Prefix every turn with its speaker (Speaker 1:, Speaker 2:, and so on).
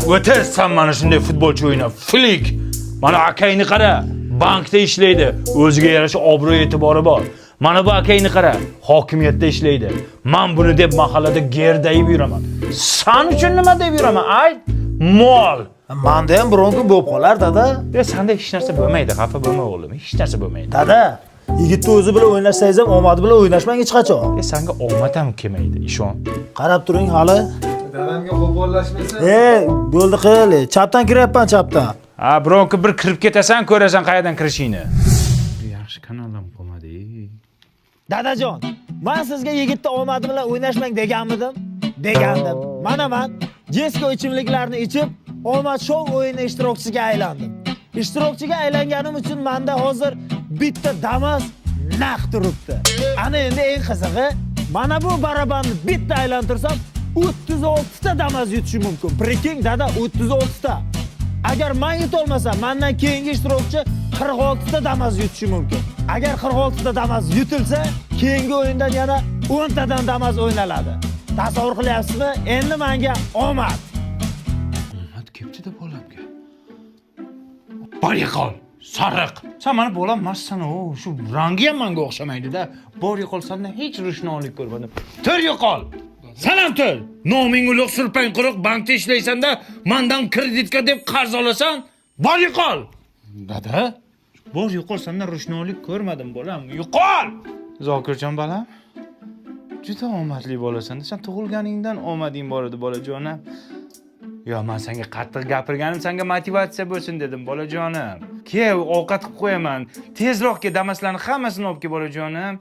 Speaker 1: O'tir, san mana shunday futbolchi o'yna. Flik. Mana akangni qara, bankda ishlaydi. O'ziga yarasha obro' e'tibori bor. Mana bu akangni qara, hokimiyatda ishlaydi. Man buni deb mahallada gerdayib yuraman. San uchun nima deb yuraman, ayt? Mol.
Speaker 2: Manda ham biron kun bo'lib qolar, dada.
Speaker 1: E, sanda hech narsa bo'lmaydi, xafa bo'lma o'g'lim, hech narsa bo'lmaydi.
Speaker 2: Dada, yigitni o'zi bilan o'ynashsangiz ham omadi bilan o'ynashmang hech qachon.
Speaker 1: E, sanga omad ham kelmaydi, ishon.
Speaker 2: Qarab turing hali.
Speaker 3: Dadamga qo'pollashmaysan.
Speaker 2: E, bo'ldi qil. Chapdan kiryapman, chapdan.
Speaker 1: Ha, biron kun bir kirib ketasan, ko'rasan qayerdan kirishingni. Yaxshi kanaldan qolmadi.
Speaker 2: Dadajon, men sizga yigitni omadi bilan o'ynashmang deganmidim? Degandim. Mana man Jesco ichimliklarini ichib, omad shou o'yini ishtirokchisiga aylandim. Ishtirokchiga aylanganim uchun menda hozir bitta Damas naq turibdi. Ana endi eng qizig'i, mana bu barabanni bitta aylantirsam 36 ta Damas yutishim mumkin. Прикинь, dada, 36 ta. Agar man yutolmasam, mendan keyingi ishtirokchi 46 ta Damas yutishi mumkin. Agar 46 ta Damas yutilsa, keyingi o'yindan yana 10 tadan Damas o'ynaladi. Tasavvur qilyapsizmi? Endi menga omad.
Speaker 1: Omad kelibdi-da bolamga. Bor yo'qol, sariq. Sen mani bolam emassan, u shu rangi ham menga o'xshamaydi-da. Bor yo'qol, sendan hech ro'shnolik ko'rmadim. Tur yo'qol. Sen ham tur. Noming ulug', surpang quruq, bankda ishlaysan-da, mandan kreditka deb qarz olasan. Bor yo'qol. Dada, bor yo'qol, sendan ro'shnolik ko'rmadim, bolam. Yo'qol. Zokirjon bolam. Juda omadli bolasan. Sen tug'ilganingdan omading bor edi, bolajonim. Yo, men senga qattiq gapirganim senga motivatsiya bo'lsin dedim, bolajonim. Kel, ovqat qilib qo'yaman. Tezroq kel, damaslarni hammasini olib kel, bolajonim.